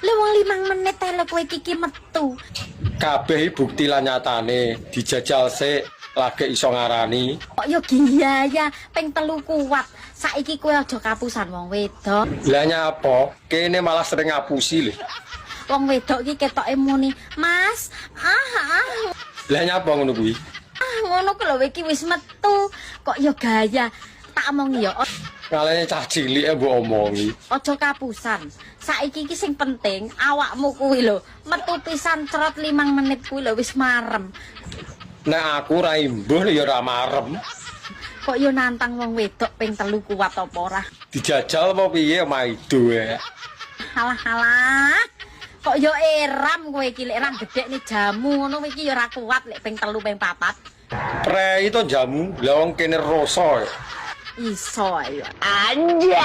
Lha wong 5 menit ae lho kowe iki metu. Kabeh bukti lan nyatane dijajal sik lagi iso ngarani. Kok yo gaya ping 3 kuat. Saiki kowe aja kapusan wong wedok. Lah nyapa? Kene malah sering ngapusi lho. Wong wedok iki ketoke muni, "Mas, ah ah." Lah nyapa ngono kuwi? Ah, ngono ku lho iki wis metu. Kok yo gaya. Tak omongi yo. Ngalene cah cilik e mbok omongi. Aja kapusan. Saiki iki sing penting awakmu kuwi lho metu pisan cerot 5 menit kuwi lho wis marem. Nek aku ra imbuh ya ora marem. Kok yo nantang wong wedok ping 3 kuat apa ora? Dijajal apa piye maido e. Halah halah. Kok yo eram kowe iki lek ra gedhekne jamu ngono iki yo ora kuat lek ping 3 ping 4. Prei to jamu, lah wong kene rasa. Iso ayo. Anjay.